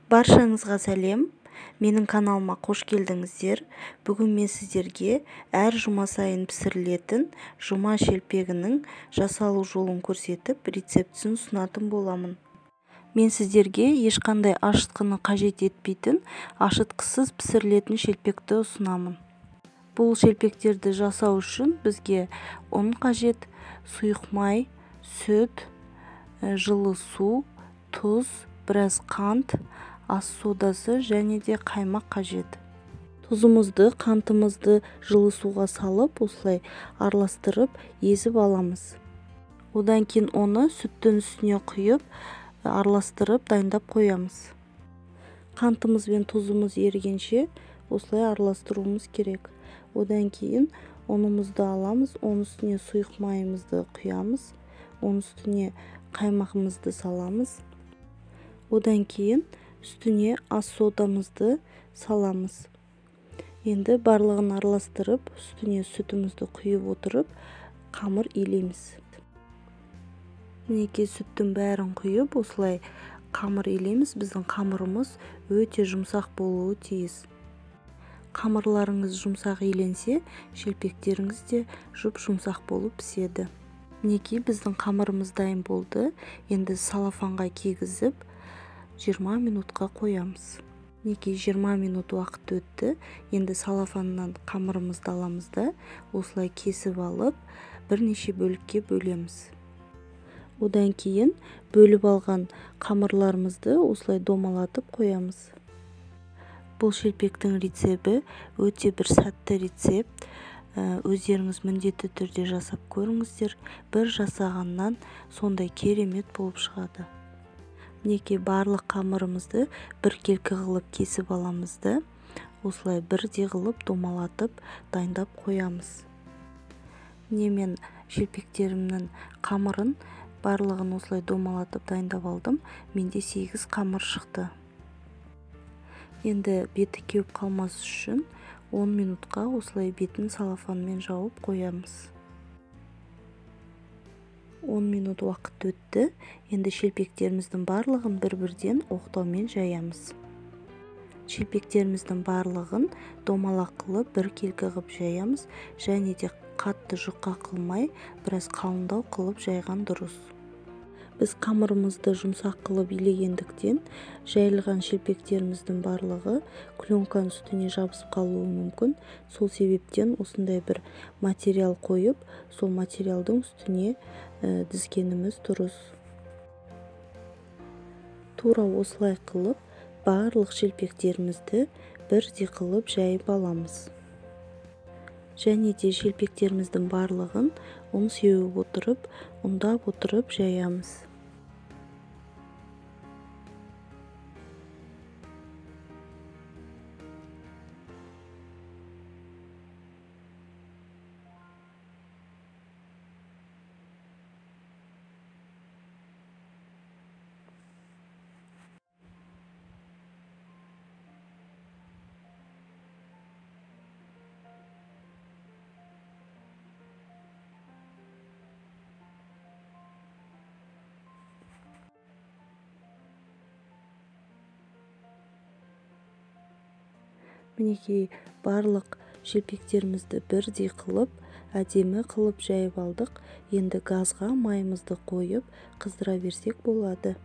Баршаңызға сәлем. Менің каналыма қош келдіңіздер. Бүгін мен сіздерге әр жұма сайын пісірілетін жұма шелпегінің жасалу жолын көрсетіп, рецептісін ұсынатын боламын. Мен сіздерге ешқандай ашытқыны қажет етпейтін, ашытқысыз пісірілетін шелпекті ұсынамын. Бұл шелпектерді жасау үшін бізге ұн қажет, сұйық май, сүт, жылы су, тұз, біраз қант, ас содасы және де қаймақ қажет. Тұзымызды, қантымызды жылы суға салып, осылай араластырып, езіп аламыз. Одан кейін оны сүттің үстіне құйып, араластырып, дайындап қоямыз. Қантымыз бен тұзымыз ерігенше осылай араластыруымыз керек. Одан кейін ұнымызды аламыз, оның үстіне сұйық майымызды құямыз, оның үстіне қаймағымызды саламыз. Одан кейін үстіне ас содамызды саламыз. Енді барлығын араластырып, үстіне сүтімізді құйып отырып, қамыр илейміз. Мінекей сүттің бәрін құйып, осылай қамыр илейміз. Біздің қамырымыз өте жұмсақ болуы тиіс. Қамырларыңыз жұмсақ иленсе, шелпектеріңіз де жұп-жұмсақ болып піседі. Мінекей біздің қамырымыз дайын болды. Енді салафанға кигізіп, 20 минутқа қоямыз. Мінекей 20 минут уақыт өтті. Енді салафаннан қамырымызды аламыз да, осылай кесіп алып, бірнеше бөлікке бөлеміз. Одан кейін бөліп алған қамырларымызды осылай домалатып қоямыз. Бұл шелпектің рецепті өте бір сәтті рецепт. Өздеріңіз міндетті түрде жасап көріңіздер. Бір жасағаннан сондай керемет болып шығады. Мінекей барлық қамырымызды біркелкі қылып кесіп аламыз да, осылай бірдей қылып домалатып дайындап қоямыз. Міне мен шелпектерімнің қамырын барлығын осылай домалатып дайындап алдым. Менде 8 қамыр шықты. Енді беті кеуіп қалмас үшін 10 минутқа осылай бетін салафанмен жауып қоямыз. 10 минут уақыт өтті. Енді шелпектеріміздің барлығын бір-бірден оқтаумен жаямыз. Шелпектеріміздің барлығын домалақ қылып біркелкі қылып жаямыз және де қатты жұқа қылмай, біраз қалыңдау қылып жайған дұрыс. Біз қамырымызды жұмсақ қылып илегендіктен жайылған шелпектеріміздің барлығы пленканың үстіне жабысып қалуы мүмкін. Сол себептен осындай бір материал қойып, сол материалдың үстіне дізгеніміз дұрыс. Тура осылай қылып, барлық шелпектерімізді бірдей қылып жайып аламыз. Және де шелпектеріміздің барлығын ұн сеуіп отырып, ұндап отырып жаямыз. Мінекей барлық шелпектерімізді бірдей қылып, әдемі қылып жайып алдық. Енді газға майымызды қойып, қыздыра берсек болады.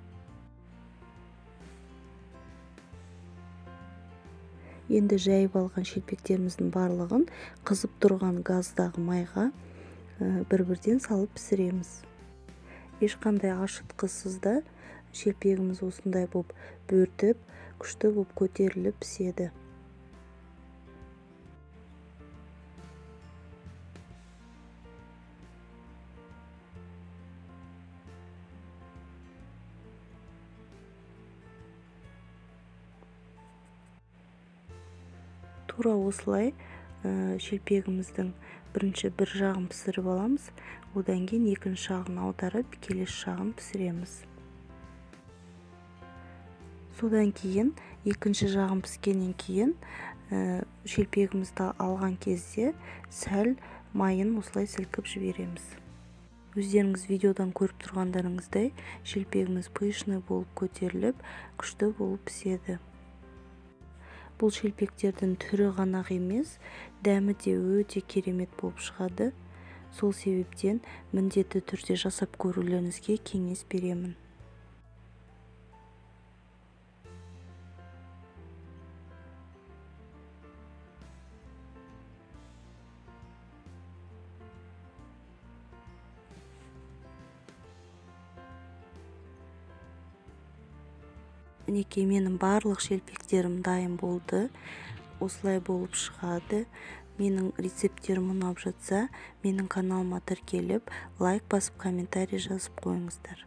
Енді жайып алған шелпектеріміздің барлығын қызып тұрған газдағы майға бір-бірден салып пісіреміз. Ешқандай ашытқысыз да шелпегіміз осындай боп бөртіп, күшті боп көтеріліп піседі. Тура осылай шелпегіміздің бірінші бір жағын пісіріп аламыз, одан кейін екінші жағын аударып, келесі жағын пісіреміз. Содан кейін екінші жағын піскеннен кейін шелпегімізді алған кезде сәл майын осылай сілкіп жібереміз. Өздеріңіз видеодан көріп тұрғандарыңыздай, шелпегіміз пышный болып көтеріліп, күшті болып піседі. Бұл шелпектердің түрі ғана емес, дәмі де өте керемет болып шығады. Сол себептен міндетті түрде жасап көрулеріңізге кеңес беремін. Мінекей, менің барлық шелпектерім дайын болды. Осылай болып шығады. Менің рецепттерім ұнап жатса, менің каналыма тіркеліп, лайк басып, комментарий жазып қойыңыздар.